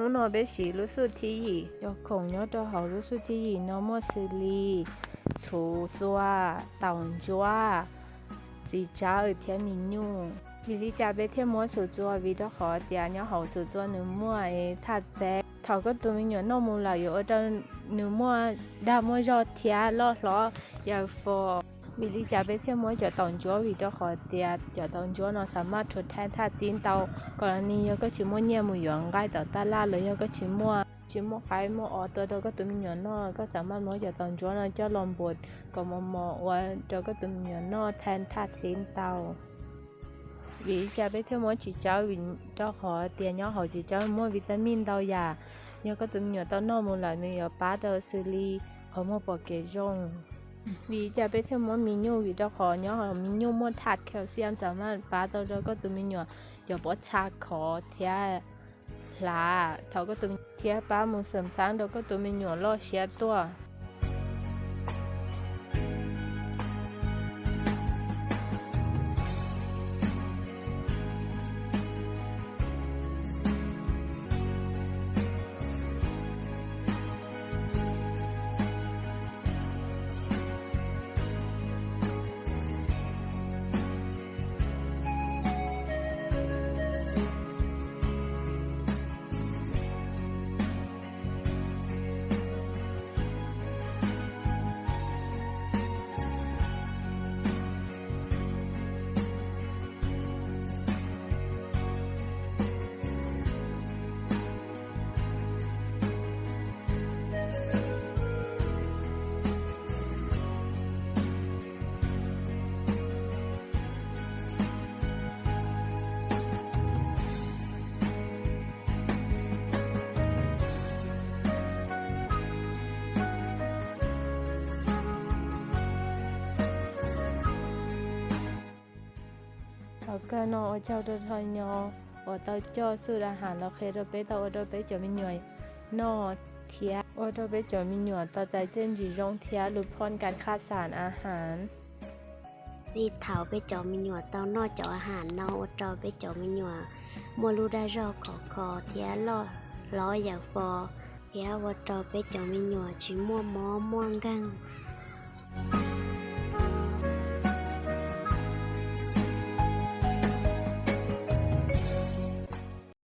Hnub no peb siv lub xub thib yim. Cov khoom nyob rau hauv lub xub thib yim no muaj xws li txhuv txua, taum ntsuab, txiv tsawb thiab me nyuj. Vim li cas peb thiaj muab txhuv txua? Vim rau qhov tias nyob hauv txhuv txua nws muaj thaj txeeb. Thaum koj tus me nyuam noj mus lawm yuav ua rau nws muaj dag muaj zog thiab loj hlob yaws fos. Vim li cas peb thiaj muab cov taum ntsuab? Vim rau qhov tias cov taum ntsuab no xam maj rhuav thaij thaj txeeb tau. Kom los nws yog koj tsis muaj nyiaj mus yuav nqaij tom taj laj los yog koj tsis muaj, tsis muaj qaib muaj os tua rau koj tus me nyuam noj, koj xam maj muab cov taum ntsuab no coj los npuav kom mos mos ua rau koj tus me nyuam noj thaij thaj txeeb tau. Vim li cas peb thiaj muab txiv tsawb? Vim rau qhov tias nyob hauv txiv tsawb muaj vitamin ntau yam. Yog koj tus me nyuam tau noj mus lawm nws yuav pab rau xws li qhov muag pom kev zoo. Vim li cas peb thiaj muab me nyuj? Vim rau qhov nyob hauv me nyuj muaj thaj calcium xam maj pab tau rau koj tus me nyuam cov pob txha khov thiab hlav. Thaum koj tus me nyuam thiab pab mus xeem xeeb rau koj tus me nyuam loj siab tuaj. Thaum kawg no ua tsaug rau tho nyo uas tau coj xub da has los qhia rau peb tau ua rau peb cov me nyuam noj thiab ua rau peb cov me nyuam tau txais txiaj ntsig zoo thiab lus phoj kas khaj xas a has. Txij thaum peb cov me nyuam tau noj cov a has no ua rau peb cov me nyuam muaj lub dag zog khov kho thiab loj hlob yaws fos, thiab ua rau peb cov me nyuam tsis muaj mob muaj nkeeg.